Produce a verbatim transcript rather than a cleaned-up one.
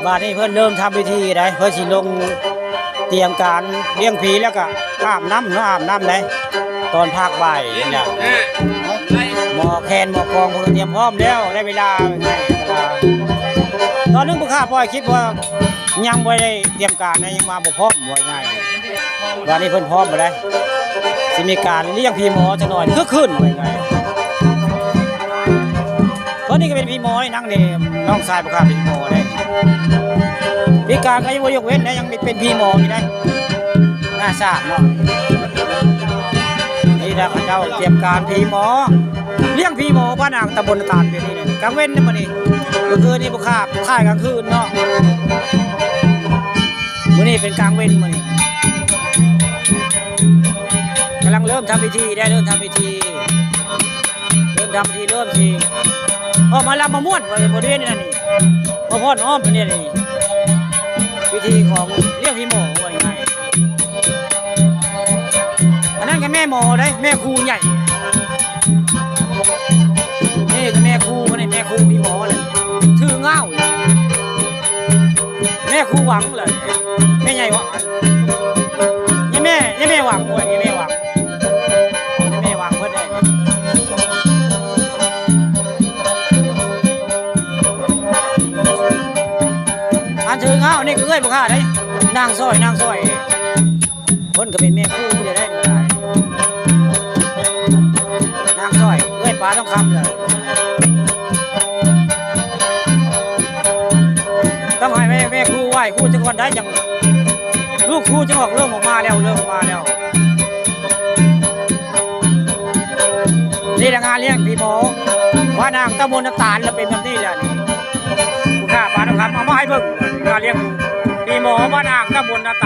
บาดนี้เพิ่นเริ่มทำพิธีได้ เพิ่นสิลงเตรียมการเลี้ยงผี แล้วก็อาบน้ำเนาะ อาบน้ำได้ ตอนภาคบ่ายนี่แหละ หม้อแคนหม้อกองเพิ่นก็เตรียมพร้อมแล้ว ได้เวลาไง เวลา ตอนนึงผู้ข้าปล่อยคลิปว่ายังบ่ได้เตรียมการนะ ยังมาบ่พร้อม ว่าง่าย บาดนี้เพิ่นพร้อมบ่ได้ สิมีการเลี้ยงผีหมอจักหน่อย คือคืน ว่าง่าย ตอนนี้ก็เป็นผีหมอนี่ นั่งนี่ น้องชายผู้ข้าเป็นผีหมอเด้ พิการก็ยังบ่ยกเว้นนะ ยังเป็นผีหมออยู่นะ น่าสร้างเนาะ นี่นะ เขาเจ้าเตรียมการผีหมอ เลี้ยงผีหมอบ้านอ่างตำบลตาดแบบนี้นะ กลางเว้นนะมื้อนี้ เมื่อคืนนี้ผู้ข้าถ่ายกลางคืนเนาะ มื้อนี้เป็นกลางเว้นมื้อนี้ กำลังเริ่มทำพิธีได้ เริ่มทำพิธี เริ่มทำพิธี เริ่มสิออกมาลำมาม่วนบริเวณนี้นี่ มาพ่อนอ้อมนี่นี่ พิธีของเลี้ยงผีหมอว่าง่าย อันนั้นก็แม่หมอเด้ แม่ครูใหญ่ นี่ก็แม่ครู นี่แม่ครูผีหมอเลย ถือเง้า แม่ครูหวังเลย แม่ใหญ่หวัง ยายแม่ ยายแม่หวัง โอ้ย ยายแม่หวัง ยายแม่หวังเพิ่นเด้ อันถือเง้านี่ก็เอื้อยผู้ข้าเด้ นางซอย นางซอย เพิ่นก็เป็นแม่ครูผู้เดียวได้ นางซอย เอื้อยปลาทองคำเลย ต้องให้แม่ แม่ครูไหว้ครูจักก่อนได้จัง ลูกครูจักออกเริ่มออกมาแล้ว เริ่มออกมาแล้ว นี่แหละงานเลี้ยงผีหมอ ว่านางตำบลน้ำตาลแล้วเป็นแบบนี้แหละนี่ ผู้ข้าปลาทองคำเอามาให้เบิ่ง งานเลี้ยงผีหมอว่านางตำบลน้ำ